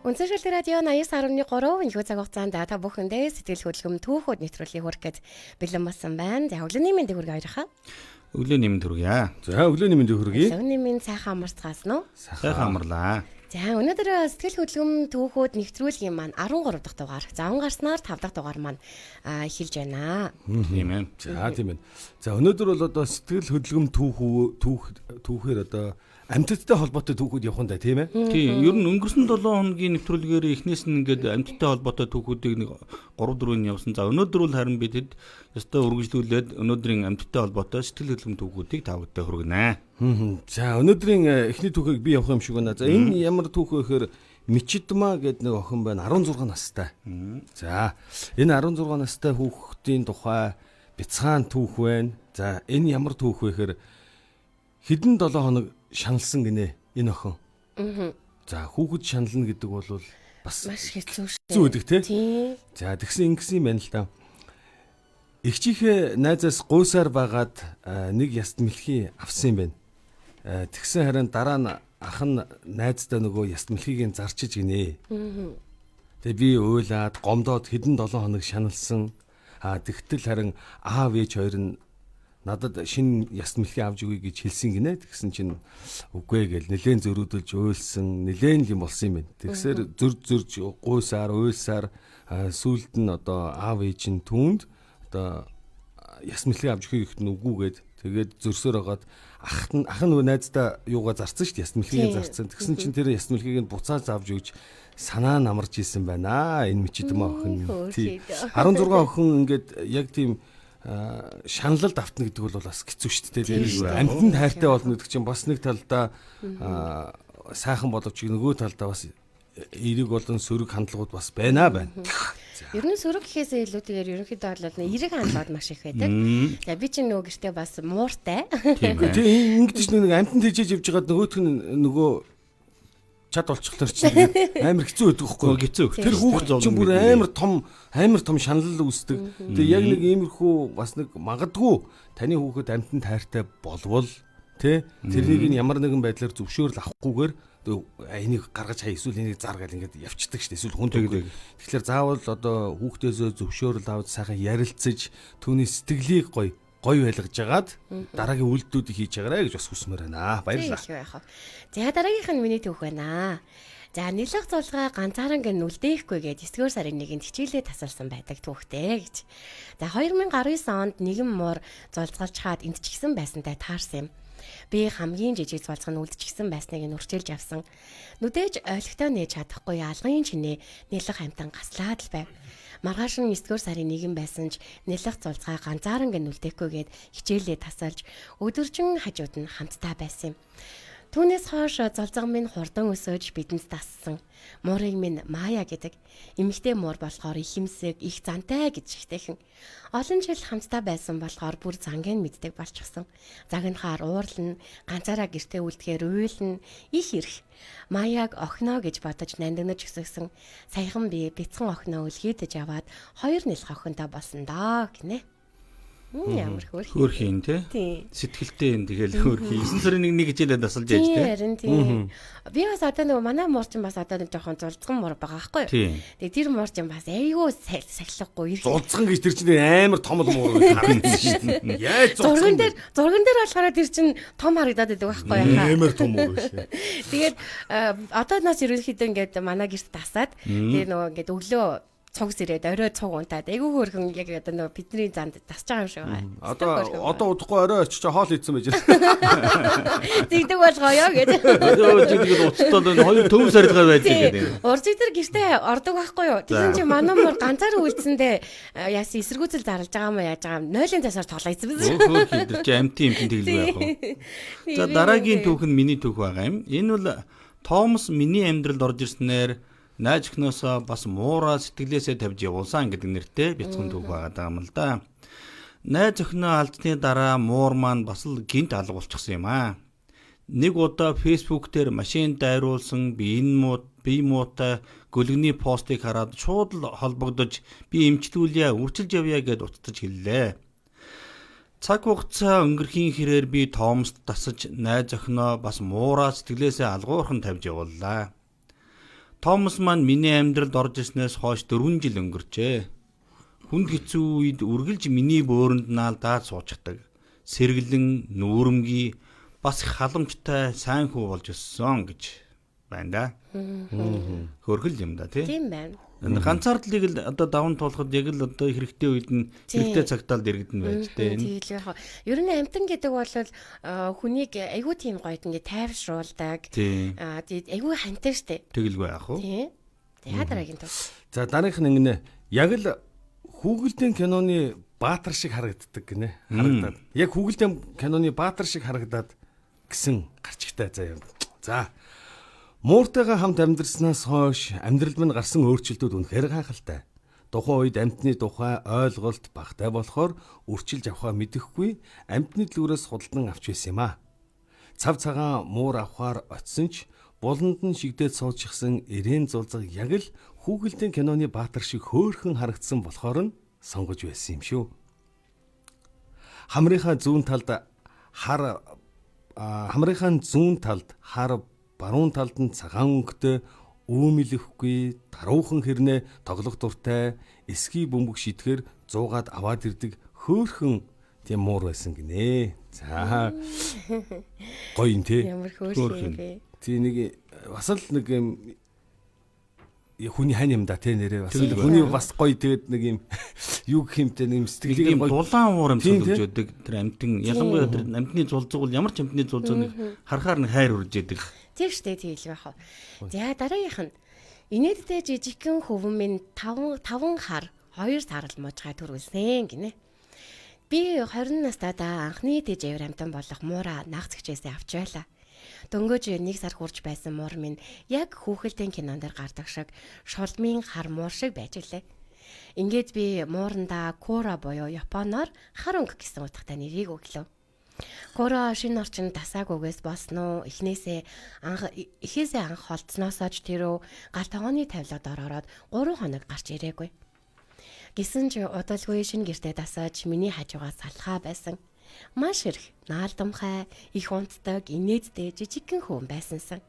Үнсэн шүлэг радио 89.3 энэхүү цаг хугацаанд та бүхэндээ сэтгэл хөдлөм түүхүүд нэвтрүүлгийг хүргэх гэж бэлэн болсон байна. За, өглөөний мэндийг хүргэе хоёрхаа. Өглөөний мэнд хүргье. За, өглөөний мэндийг хүргэе. Өглөөний мэнд, сайхан амарцгаасан уу? Сайхан амарлаа. За, өнөөдөр сэтгэл хөдлөм түүхүүд нэвтрүүлгийн маань 13 дахь дугаар. За, он гарснаар 5 дахь дугаар маань эхэлж байна. Тийм ээ. За, тийм ээ. За, өнөөдөр бол одоо сэтгэл хөдлөм түүхээр одоо амьтадтай холбоотой түүхүүд явах юм да, тийм ээ? Тийм, ер нь өнгөрсөн 7 хоногийн нэвтрүүлгээр эхнээс нь ингээд амьтадтай холбоотой түүхүүдийг нэг 3 4 нь явсан. За, өнөөдөр бол харин бид ёстой үргэлжлүүлээд өнөөдрийн амьтадтай холбоотой сэтгэл хөдлөм түүхүүдийг та бүхэндээ хүргэнэ. За, өнөөдрийн эхний түүхийг би явах юм шиг байна. За, энэ ямар түүх вэ гэхээр Мичидма гэдэг нэг охин байна, 16 настай. За, энэ 16 настай хүүхдийн тухай бяцхан түүх байна. За, энэ ямар түүх вэ гэхээр хэдэн 7 хоног шаналсан гинэ энэ охин. За, хүүхэд шанална гэдэг бол бас маш хэцүү шүү. Хэцүү гэдэг, тий? Тийм. За, тэгсэн ингэсэн юм байна л да. Эгчийнхээ найзаас гуйсаар байгаад нэг яст мэлхий авсан юм байна. Тэгсэн харин дараа нь ах нь найздаа нөгөө яст мэлхийг нь зарчиж гинэ. Тэгээ би уйлаад гомдоод хэдэн 7 хоног шаналсан. Тэгтэл харин аав ээж хоёр нь надад шинэ яст мэлхий авч өгье гэж хэлсэн гинэ. Тэгсэн чинь үгүй гээл нэлээн зөрүүдэлж уйлсан, нэлээн юм болсон юм байна. Тэгсээр зөр зөрж гуйсаар уйлсаар сүүлд нь одоо аав ээж нь түүнд одоо яс мэлхий авч өгье гэхэд нь үгүйгээд тэгээд зөрсөөр хагаад ах нь нөгөө найздаа юугаа зарцсан шүү дээ, яс мэлхийг зарцсан. Тэгсэн чинь тэр яс мэлхийг нь буцааж авч өгч санаа нь амарч исэн байна. Энэ Мичидма охин. Тий. 16 охин ингээд яг тийм шаналлд автна гэдэг бол бас хэцүү шүү дээ. Амьтанд хайртай болно гэдэг чинь бас нэг талдаа сайхан боловч нөгөө талдаа бас эерэг болон сөрөг хандлагууд бас байна байна. Ер нь сөрөг гэхээсээ илүүтэйгээр ерөнхийдөө бол эерэг хандлагууд маш их байдаг. За, би чинь нөгөө гэртээ бас мууртай. Тийм, ингэж нэг амьтанд хижээж явж байгаад нөгөөх нь нөгөө чад болчихлоор чинь амар хэцүү байдаг хгүй. Хэцүү. Тэр хүүхэд чинь бүр амар том шаналл үүсдэг. Тэгээ яг нэг иймэрхүү бас нэг магадгүй таны хүүхэд амьтанд хайртай болвол тэ тэрнийг нь ямар нэгэн байдлаар зөвшөөрөл авахгүйгээр энийг гаргаж хай, эсвэл энийг зар гал ингээд явцдаг шүү дээ. Эсвэл хүн төгдөг. Тэгэхээр заавал одоо хүүхдээсөө зөвшөөрөл авч сайхан ярилцаж түүний сэтгэлийг гоё байлгаж агаад дараагийн үйлдэлүүдийг хийж байгаарэ гэж бас хүсмээр байна. Баярлалаа. За, дараагийнх нь миний түүх байна. За, нэлэх зулгаа ганцааран гэн нүлдээхгүй гэж 9-р сарын 1-нд хичээлээ тасалсан байдаг түүхтэй гэж. За, 2019 онд нэгэн муур зулцгалж хаад энд ч гэсэн байсантай таарсан юм. Би хамгийн жижиг зулцга нь үлдчихсэн байсныг нь үрчилж авсан. Нүдээж ойлгохтой нээж чадахгүй алгын чинээ нэлэх амтан гаслаад л байв. Маргааш нь 9-р сарын 1 байсан ч нэлэх зулцгаа ганцааран гэн нүлдээхгүйгээд хичээлээ тасалж өдөржин хажууд нь хамтдаа байсан юм. Түүнээс хойш зулцга минь хурдан өсөж бидэнд дассан. Муурыг минь Мая гэдэг. Эмэгтэй муур болохоор ихэмсэг, их зантай гэж ихтэйхэн. Олон жил хамтдаа байсан болохоор бүр занг нь мэддэг болчихсон. Загнахаар уурлна, ганцаараа гэртээ үлдэхээр уйлна, их ирэх. Маяг охиноо гэж бодож нандинаж өсөсөн. Саяхан би бяцхан охиноо өлгийдэж аваад 2 нэлэх охинтой болсон доо гинэ. Ямар хөөрхий. Хөөрхий юм тий. Сэтгэлтэй юм тэгэл хөөрхий. 9 сарын 1-ний хичээлээ тасалж яаж тий. Харин тий. Би бас одоо нөгөө манай муур чинь бас одоо нэг жоохон зулцган муур байгаа байхгүй юу? Тэгээ тэр муур чинь бас айгүй сахилахгүй. Зулцган гэж тэр чинь амар том л муур харагдсан шүү дээ. Яаж зурган дээр зурган дээр болохоор тэр чинь том харагдаад байдаг байхгүй юу? Амар том муур шүү. Тэгээд одоо нас ерөнхийдөө ингээд манай гэрт тасаад тэгээ нөгөө ингээд өглөө цуг сэрээд орой цуг унтаад айгүй хөөрхөн яг одоо нөгөө бидний занд тасч байгаа юм шиг байгаа. Одоо удахгүй орой очиж хоол хийцэн байж байна. Тэгдэг болгоё гэж. Тэгээд уцтал хоёр төв сарилгаа байж гэдэг. Уржиг дээр гэртээ ордог байхгүй юу? Тэгсэн чинь манай мөр ганцаар үлдсэндээ яасан эсэргүүцэл зарлж байгаа юм яаж байгаа юм? Нойлын засаар тоглоо ийцэн биз. Хөөх тэр чинь амтын юмчин тэглэв яах вэ? За, дараагийн түүх нь миний түүх байгаа юм. Энэ бол Томас миний амьдралд орж ирснээр найз охиноосоо бас муураа сэтгэлээсээ тавьж явуулсан гэдэг нэртэй бяцхан түүх байгаа юм л да. Найз охиноо алдсны дараа муур маань бас л гинт алга болчихсон юм аа. Нэг удаа Facebook дээр машин дайруулсан би энэ бие муутай гөлөгний постыг хараад шууд л холбогдож би эмчлүүлье, үрчилж явъя гэд уцтаж хэллээ. Цаг хугацаа өнгөрхийн хэрээр би Томост тасаж найз охиноо бас муураа сэтгэлээсээ алгуурхан тавьж явууллаа. Томас маань миний амьдралд орж ирснээс хойш 4 жил өнгөрчээ. Хүнд хэцүү үед үргэлж миний бөөрөнд наалдаад суучдаг. Сэргэлэн, нүүрэмгий бас их халамжтай сайн хүү болж өссөн гэж байна да. Хөөрхөл юм да тий. Тийм байна. Энэ ганцаардлыг л одоо даван туулахад яг л одоо хэрэгтэй үед нь хэрэгтэй цагтаа л дэрэгдэн байж тээ. Тэгэл яг ер нь амтан гэдэг бол хүнийг айгүй тийм гоё ингээ тайвшруулдаг. Аа тий айгүй хантай штэ. Тэгэлгүй яах вэ? Тий. За дараагийн төв. За дараагийнх нь ингэнэ. Яг л хүүгэлдэн киноны баатар шиг харагддаг гинэ. Харагдаад. Яг хүүгэлдэн киноны баатар шиг харагдаад гэсэн гарчигтай заяа. За. Мууртайгаа хамт амьдарснаас хойш амьдрал минь гарсан өөрчлөлтүүд үнэхээр гайхалтай. Тухайн үед амьтны тухай ойлголт багатай болохоор үрчилж авахаа мэдэхгүй амьтны дэлгүүрээс худалдан авч байсан юм аа. Цав цагаан муур авахаар очисон ч буланд нь шигдээд суучихсан эрээн зулзаг яг л хүүхэлдэйн киноны баатар шиг хөөрхөн харагдсан болохоор нь сонгож байсан юм шүү. Хамрынхаа зүүн талд хар хамрынхаа зүүн талд хар баруун талд нь цагаан өнгөтэй үүмэлэхгүй даруухан хэрнээ тоглох дуртай эсхий бөмбөг шидэхээр зуугаад аваад ирдэг хөөхөн тийм муур байсан гинэ. За гоё юм тий. Ямар хөөрхөн юм бэ? Тий нэг бас л нэг юм хүний хань юм да тий нэрээ бас хүний бас гоё тэгээд нэг юм юу гэх юмтэй нэг юм сэтгэлийг гоё дулаан уур амьсгал өгж өгдөг тэр амьтан ялангуяа тэр амьтны зулзуг бол ямар ч амьтны зулзуг нэг харахаар нэг хайр үрж идэг. Тийм штэ тийм л байх. За дараагийнх нь инээдтэй жижигхэн хөвөн минь 5 хар 2 сарал муужгаа төрүүлсэн гинэ. Би 20 настай да анхны тэжээвэр амьтан болох муура нагц хичээсээ авч байлаа. Дөнгөж 1 сар хүрч байсан муур минь яг хүүхэлдэйн кинон дээр гардаг шиг шулмын хар муур шиг байж үлээ. Ингээд би муурандаа Кура буюу Японоор хар өнгө гэсэн утгатай нэрийг өглөө. Кура шинэ орчинд тасаагүйгээс болсон уу? Эхнээсээ анх холдсноосоо ч тэрөө гал тогооны тавилгад ороод 3 хоног гарч ирээгүй. Гисэн ч удалгүй шинэ гэртээ тасаж миний хажуугаас салхаа байсан. Маш их наалдамхай, их унтдаг, инээдтэй жижигхэн хүн байсансан.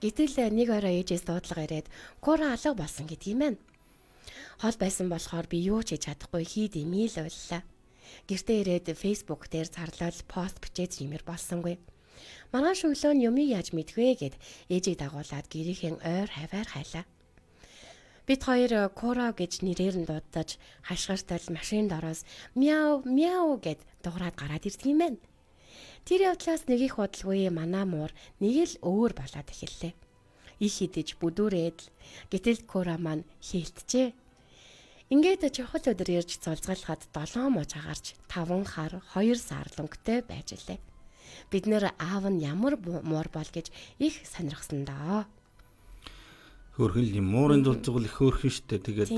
Гэтэл нэг орой ээжээс дуудлага ирээд Кура алга болсон гэдэг юм байна. Хол байсан болохоор би юу ч хийж чадахгүй хий дэмий л уйллаа. Гэртээ ирээд Facebook дээр зарлал пост бичээд юмэр болсонгүй. Маргааш өглөө нь юмыг яаж мэдэх вэ гэд ээжийг дагуулад гэрийнхэн ойр хаваар хайлаа. Бид хоёр Кура гэж нэрээр нь дуудаж хашгиртал машинд ороос мяу мяу гэд дуурайд гараад ирдэг юм байна. Тэр явдлаас нэг их удалгүй манай муур нэг л өөр болоод эхэллээ. Их идэж бүдүүрээд л гэтэл Кура маань хээлтжээ. Ингээд чухал өдөр ирж зулзгалахад 7 мууж гарч 5 хар 2 сар лөнгөтэй байж лээ. Бид нэр аав нь ямар муур бол гэж их сонирхсан доо. Хөөрхөн л юм муурын зулзуг л их хөөрхөн штэ. Тэгээд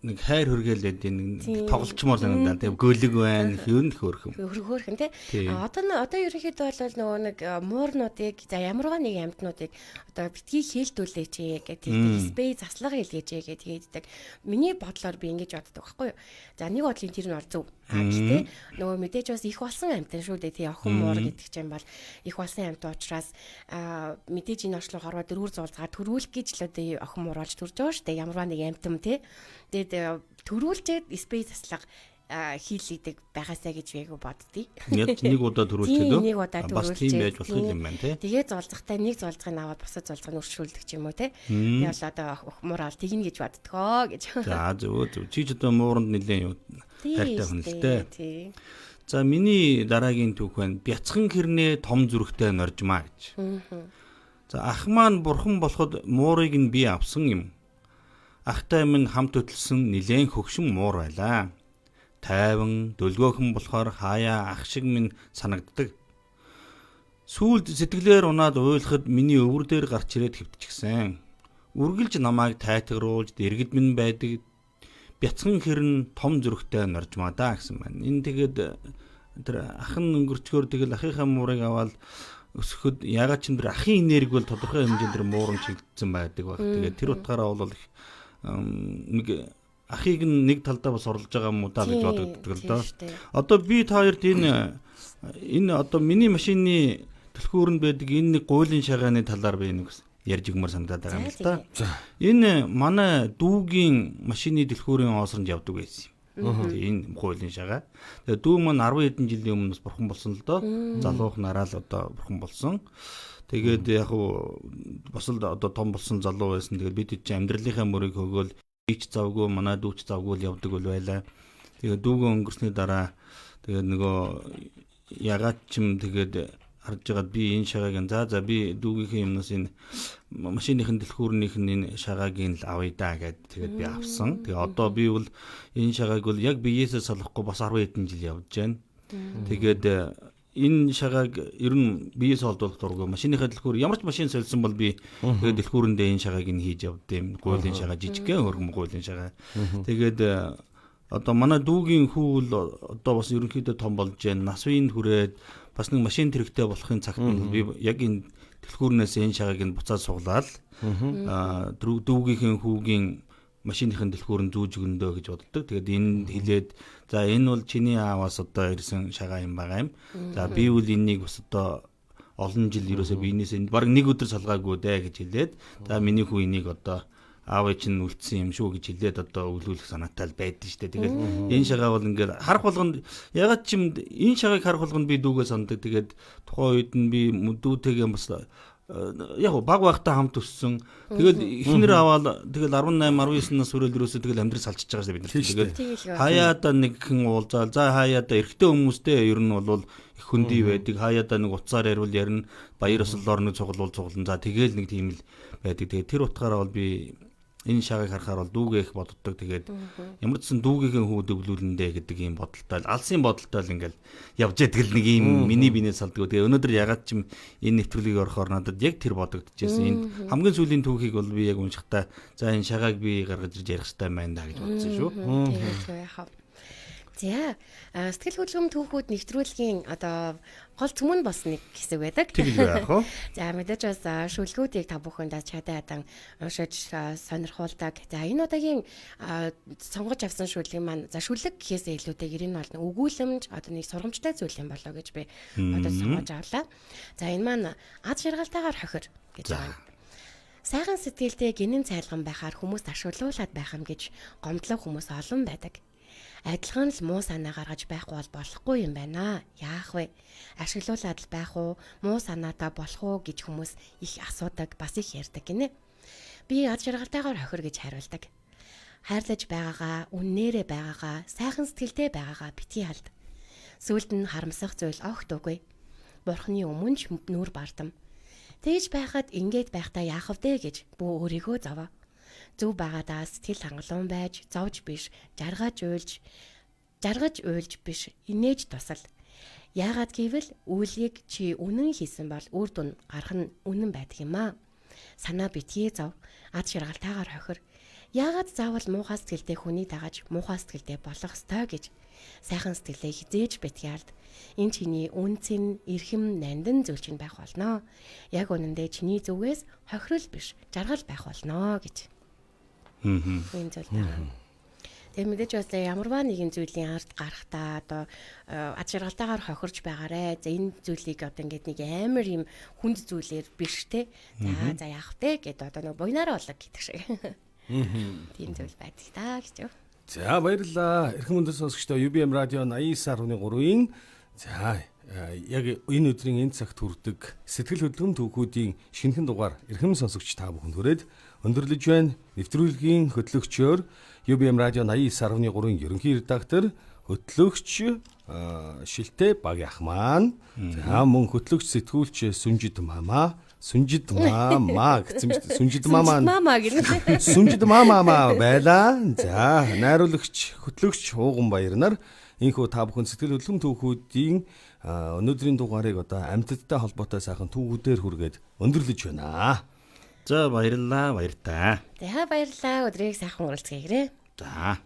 нэг хайр хөргээлээд нэг тоглолчмоор санагдаа. Тэгээд гөлөг байна. Ер нь хөөрхөн. Хөөрхөн тий. Одоо ерөнхийдөө бол нөгөө нэг муурнуудыг за ямарваа нэг амьтнуудыг одоо битгий хээлтүүлээч гэдэг спей заслага илгээч гэдэг хийдэг. Миний бодлоор би ингэж боддог байхгүй юу. За нэг бодлын тэр нь бол зөв. Гэхдээ нөгөө мэдээж бас их болсон амьтан шүү дээ тий. Охин муур гэдэг чинь бол их болсон амьтан учраас мэдээж энэ орчлон хорвоо дөрвөр зуулзгаа төрүүлэх гэж л одоо охин муур болж төрж байгаа шүү дээ. Ямарваа нэг амьтан тий. Тэгээд төрүүлчээд спей заслага хийлийдэг байгаасаа гэж би айгу боддгийг. Яг нэг удаа төрүүлчихэд үү? Нэг удаа төрүүлчихэд. Бас тийм байж болох юм байна тий. Тэгээд зулцгатай нэг зулцгыг аваад бусад зулцгыг өршүүлдэг ч юм уу тий. Би бол одоо муур ал тэгнэ гэж боддгоо гэж. За зөв зөв. Чи ч одоо мууранд нэлээд юу хайртай хүн л дээ. За миний дараагийн түүх байна. Бяцхан хэрнээ том зүрхтэй норжмаа гэж. За ах маань бурхан болоход муурыг нь би авсан юм. Ахтай минь хамт хөтөлсөн нилээн хөгшин муур байлаа. Тайван, дөлгөөхөн болохоор хаяа ах шиг минь санагддаг. Сүүлд сэтгэлээр унаад уйлахад миний өвөр дээр гарч ирээд хэвтчихсэн. Үргэлж намайг тайтгаруулж дэргэд минь байдаг. Бяцхан хэрн том зүрхтэй норжмаа да гэсэн байна. Энэ тэгээд тэр ах нь өнгөрчгөр тэгэл ахынхаа муурыг аваад өсөхөд ягаад ч юм тэр ахын энерги бол тодорхой хэмжээнд тэр муурын чиглэсэн байдаг баг. Тэгээд тэр утгаараа бол их нэг ахыг нь нэг талдаа бас орлож байгаа юм уу даа гэж бодогддог л доо. Одоо би та хоёрт энэ одоо миний машины түлхүүрэнд байдаг энэ нэг гуйлын шагааны талаар би нэг ярьж өгмөр санагдаад байгаа юм л да. Энэ манай дүүгийн машины дэлгүүрийн оосронд явдаг байсан юм. Энэ хуулийн шагаа. Тэгээ дүү маань 10 хэдэн жилийн өмнө бас бурхан болсон л доо. Залуух нараа л одоо бурхан болсон. Тэгээд яг бас л одоо том болсон залуу байсан. Тэгээд бид чинь амьдралынхаа мөрийг хөгөөл ич завгүй манай дүүч завгүй л явдаг бол байлаа. Тэгээд дүүгөө өнгөрсний дараа тэгээд нөгөө ягаад ч юм тэгээд харж байгаад би энэ шагааг за би дүүгийнхээ юмнаас энэ машиныхын дэлгүүрнийх нь энэ шагааг нь л авъя да гэд тэгээд би авсан. Тэгээ одоо би бол энэ шагааг бол яг биеэсээ салахгүй бас 10 хэдэн жил явж байна. Тэгээд энэ шагааг ер нь биеэс олдуулах дургүй. Машиныхаа дэлгүүр ямар ч машин сольсон бол би тэгээд дэлгүүрэндээ энэ шагааг нь хийж явдیں۔ Гуйлын шагаа жижигхэн хөргөн гуйлын шагаа. Тэгээд одоо манай дүүгийн хүү бол одоо бас ерөнхийдөө том болж байна. Нас үеинд хүрээд бас нэг машин тэрэгтэй болохын цагт нь би яг энэ дэлгүүрнээс энэ шагааг нь буцаад суглаад дүүгийнхээ хүүгийн машиныхын дэлгүүр нь зүүж өгөндөө гэж боддог. Тэгээд энд хэлээд за энэ бол чиний ааваас одоо ирсэн шагаа юм байгаа юм. За би бол энэнийг бас одоо олон жил ерөөсөө би энэс баг нэг өдөр салгаагүй дээ гэж хэлээд за миний хүү энийг одоо аав чинь үлдсэн юм шүү гэж хэлээд одоо өвлүүлэх санаатай л байдсан шүү дээ. Тэгээд энэ шагаа бол ингээд харах болгонд ягаад ч юм энэ шагааг харах болгонд би дүүгээ санддаг. Тэгээд тухайн үед нь би дүүтэйгээ бас яг баг байхдаа хамт өссөн. Тэгэл эхнэр аваад тэгэл 18 19 нас хүрэл ерөөсөө тэгэл амьдрал салчиж байгаа шүү дээ бид нар. Тэгээд хаяада нэг хэн уулзаал за хаяада эрэгтэй хүмүүстэй ер нь бол их хөндөй байдаг. Хаяада нэг уцаар ярил ярина, баяр ёслолоор нэг цуглуул цуглан. За тэгэл нэг тийм л байдаг. Тэгээд тэр утгаараа бол би энэ шагааг харахаар бол дүүгээ их боддог. Тэгээд ямар ч сан дүүгийнхээ хүү дэвлүүлэндээ гэдэг ийм бодолтой л алсын бодолтой л ингээл явж яадаг л нэг ийм миний бинээ салдаг. Тэгээд өнөөдөр ягаад ч юм энэ нэвтрүүлгийг орохоор надад яг тэр бодогдчихсэн. Энэ хамгийн сүүлийн түүхийг бол би яг уншихдаа за энэ шагааг би гаргаж ирж ярих хэрэгтэй байна да гэж бодсон шүү. Тэгээд яхав. За сэтгэл хөдлөм түүхүүд нэвтрүүлгийн одоо гол цөмөн бас нэг хэсэг байдаг. Тэгэл байх уу? За мэдээж бас шүлгүүдийг та бүхэнд чадан хадан уншиж сонирхуулдаг. За энэ удаагийн сонгож авсан шүлэг маань за шүлэг гэхээсээ илүүтэйгээр энэ бол өгүүлэмж одоо нэг сургамжтай зүйл юм болоо гэж би одоо сонгож авлаа. За энэ маань ад шаргалтайгаар хохир гэж байгаа. Сайхан сэтгэлтэй гинэн цайлган байхаар хүмүүс ашиглуулад байх юм гэж гомдлох хүмүүс олон байдаг. Адилхан л муу санаа гаргаж байхгүй бол болохгүй юм байна. Яах вэ? Ашиглуулад л байх уу? Муу санаатай болох уу гэж хүмүүс их асуудаг, бас их ярьдаг гинэ. Би ад жаргалтайгаар хохир гэж хариулдаг. Хайрлаж байгаагаа, үннээрээ байгаагаа, сайхан сэтгэлтэй байгаагаа битгий халд. Сүүлд нь харамсах зүйл огт үгүй. Бурхны өмнө ч нүур бардам. Тэгж байхад ингээд байхдаа яах вэ гэж бүү өөрийгөө зовоо. Зөв байгаадаа сэтгэл хангалуун байж, зовж биш, жаргаж уйлж биш, инээж тусал. Яагаад гэвэл үйлийг чи үнэн хийсэн бол үр дүн гарах нь үнэн байдаг юм аа. Санаа битгий зов, ад шаргалтайгаар хохир. Яагаад заавал муухай сэтгэлтэй хүнийг дагаж муухай сэтгэлтэй болох ёстой гэж сайхан сэтгэлээ хизээж битгий алд. Энэ чиний үн цэн, эрхэм, нандин зүйл чинь байх болно. Яг үнэндээ чиний зүгээс хохирол биш, жаргал байх болно гэж. Энэ зүйл байна. Тэгээ мэдээж бас ямарваа нэгэн зүйлийн ард гарахтаа одоо ад жаргалтайгаар хохирч байгаарэ. За энэ зүйлийг одоо ингээд нэг амар юм хүнд зүйлээр биш те. За яах вэ гэд одоо нэг буйнараа болог гэдэг шиг. Тийм зүйл байдаг та гэж. За баярлалаа. Эрхэм хүндэт сонсогчдоо UBM радио 89.3-ийн за яг энэ өдрийн энэ цагт хүрдэг сэтгэл хөдлөм түүхүүдийн шинэхэн дугаар эрхэм сонсогч та бүхэнд хүрээд өндөрлөж байна. Нэвтрүүлгийн хөтлөгчөөр UBM радио 89.3-ын ерөнхий редактор хөтлөгч Шилтэй Багяах маань, за мөн хөтлөгч сэтгүүлч Сүнжид мама, Сүнжид мама гэсэн мэт Сүнжид мама гэнэ. Сүнжид мама байлаа. За найруулагч хөтлөгч Ууган Баяр нар энэхүү та бүхэн сэтгэл хөдлөм түүхүүдийн өнөөдрийн дугаарыг одоо амьтадтай холбоотой сайхан түүхүүдээр хүргээд өндөрлөж байна. За баярлалаа, баяртай. За баярлалаа. Өдрийг сайхан өнгөрүүлцгээгээрэй. За.